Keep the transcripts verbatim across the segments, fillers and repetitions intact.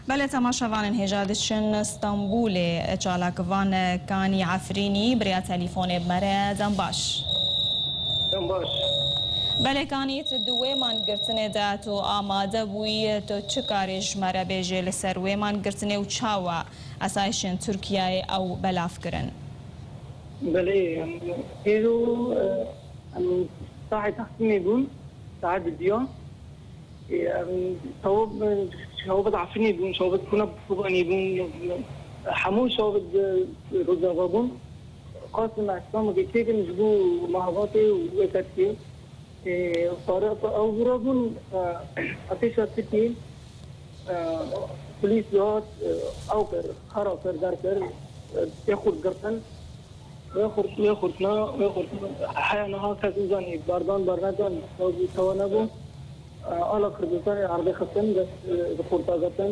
Belê, temaşevanên hêja diçin Stenbolê, çalakvan Kanî Efrînî bi rêya telîfonê bi me re. Dem baş. Dem baş. Belê Kanî, tu di wê mangirtinê de tu amade bûyî, tu çi karî ji me re bêjê li ser wê mangirtinê û çawa esayişên Tirkiyeyê ew belav kirin? Belê, em, hêro, e, em, saet Teqsîmê bûn, saet diduya. E, em, şewab, şewabet Efrînê bûn, şewabet Kuna Kobanê bûn, hemû şewabet, e, Rojava bûn. Qasim Eslam û Kêkin ji bo Mehabatê û wê Tirkiyê. E, para, ew bûra bûn, e, artêşa Tirkiyê, e, polîs dihat, e, ew kir, xera kir, derkir, e, tê xurt girtin. Wê xurt, wê xurtina, wê xurtina. Heya niha kes nizanî, berdan bernedan, ew bû, tewa nebû. E, ala Kurdistanê erdê xistin, dest, e, bi xurta girtin.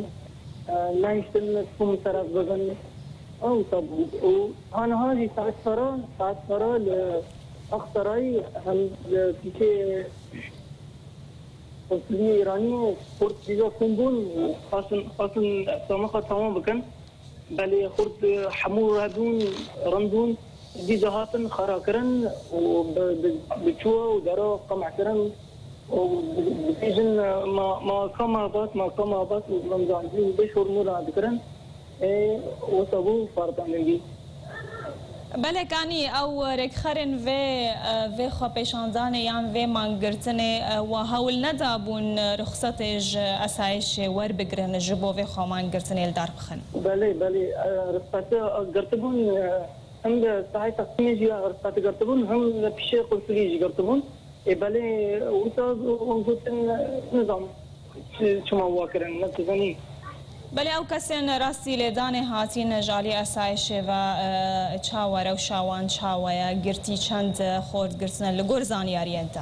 E, nehiştin, kum seref bibin. Ew tabû. Û ha niha jî saet çara, saet çara li Aksaray hem li pîçê Konsuliyê Îranî xurt dîza kom bûn û xwestin, xwestin eqdama xwe temam bikin. Belê xurt hemû hebûn, rind bûn, dîza hatin xera kirin û bi, bi, bi çûwa û dera qemeh kirin û bi, dibêjin, ma, ma ka me bat, ma ka me bat û limzandî û bê şormûra dikirin. Ê, wisa bû, Fardan Dengî. Belê Kanî, ew rêkxerên vê, e, vê xwepêşandanê yan vê mangirtinê, e, wa hewl nedabûn, e, ruxsetê ji esayişê werbigirin ji bo vê xwemangirtinê li dar bixin? Belê, belê, e, ruxsete girtibûn, e, hem li sahê Teqsîmê jî ruxsete girtibûn, hem li pîşê qunsulî jî girtibûn. Ê, belê, wisa hûn gotin, nizam, çi, çima wa kirin, ne tu zanî. Belê, ew kesên rastî lêdanê hatîn ji alî esayişê ve, e, çawa rewşa wan çawa ye, girtî çend xort girtine li gor zanyariyên te?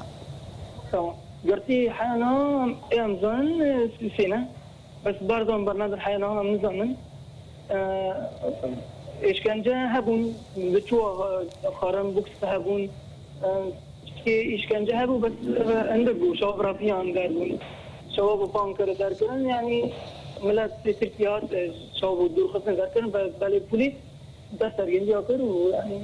Tamam. Girtî heyana em zanin, e, sê ne. Bes berdan bernadin heyana em nizanin. E, êşkence hebûn, bi çuwa, e, xarin buks hebûn. E, Kê îşkence hebû, bes, e, endir bû, şewab rafiyan der bûn. Şewab û pankere derkirin, yanî milet li Tirkiye hat, e, şewab û dûrxistin derkirin, be-, belê polîs dest sergendiya kir û, yanî,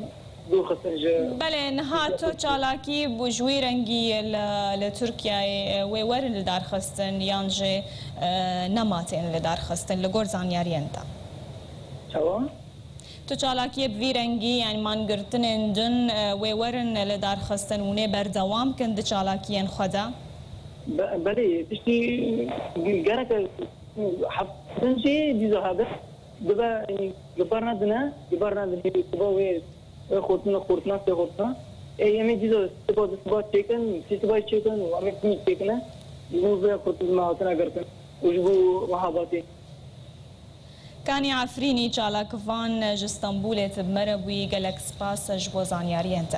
dûrxistin ji. Belê, niha tu çalakî bû ji wî rengî li, li Tirkiyeyê, e, wê werin li dar xistin yan jî, e, nema tên li dar xistin, li gor zanyariyên te? Çawa? Tu çalakiyê bi vî rengî, yanî mangirtinên din, e, wê werin li dar xistin, hûn ê berdewam kin di çalakiyên xwe de? Be-, belê, tiştî gerek e, heft-, jî dîza hebe, dibe, yanî, li ber nedine, li ber nedin, hê siba wê, wê xortina, xortina, sê xortina. Ê, em ê dîza siba, du siba çêkin, sê siba çêkin û em ê timî çêkine. Ji bo vê xortina me hatine girtin û ji bo Mehabatê. Kanî Efrînî, çalakvan ji Stenbolê tu bi me re bûyî, gelek spas ji bo zanyariyên te.